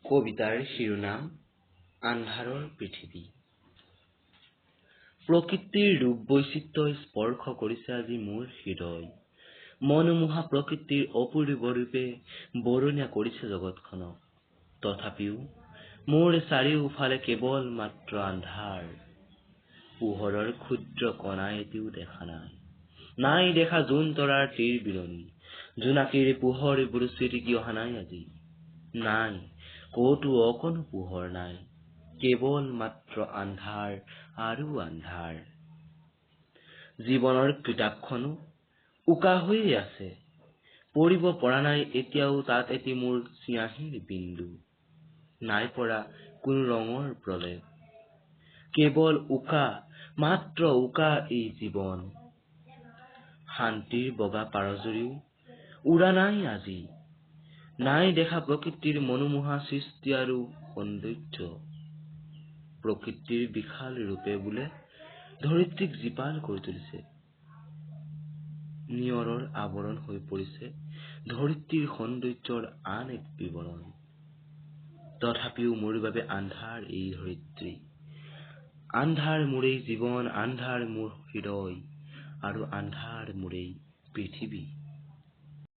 কবিতাৰ শিৰোনাম আন্ধাৰৰ পৃথিৱী। প্ৰকৃতিৰ ৰূপ বৈচিত্ৰ্যই স্পৰ্শ কৰিছে আজি মোৰ হৃদয়। মনোমোহা প্ৰকৃতিৰ অপূৰ্ব ৰূপে বৰণীয়া কৰিছে জগতখনক। তথাপিও মোৰ চাৰিওফালে কেৱল মাত্ৰ আন্ধাৰ। পোহৰৰ ক্ষুদ্ৰ কণা এটিও দেখা নাই। নাই দেখা জোন তৰাৰ তিৰবিৰণি। জোনাকীৰ পোহৰবোৰো চিটিকি অহা নাই আজি। নাই, ক'তো অকণো পোহৰ নাই। কেৱল মাত্ৰ আন্ধাৰ আৰু আন্ধাৰ। জীৱনৰ কিতাপখনো উকা হৈয়ে আছে। পৰিব পৰা নাই এতিয়াও তাত এটি মোৰ চিয়াঁহীৰ বিন্দু। নাই পৰা কোনো ৰঙৰ প্ৰলেপ। কেৱল উকা, মাত্ৰ উকা এই জীৱন। শান্তিৰ বগা পাৰজুৰিও উৰা নাই আজি। নাই দেখা প্ৰকৃতিৰ মনোমোহা সৃষ্টি আৰু সৌন্দৰ্য। প্ৰকৃতিৰ বিশাল ৰূপে বোলে ধৰিত্ৰীক জীপাল কৰি তুলিছে। নিয়ৰৰ আৱৰণ হৈ পৰিছে ধৰিত্ৰীৰ সৌন্দৰ্যৰ আন এক বিৱৰণ। তথাপিও মোৰ বাবে আন্ধাৰ এই ধৰিত্ৰী। আন্ধাৰ মোৰ এই জীৱন, আন্ধাৰ মোৰ হৃদয় আৰু আন্ধাৰ মোৰ এই পৃথিৱী।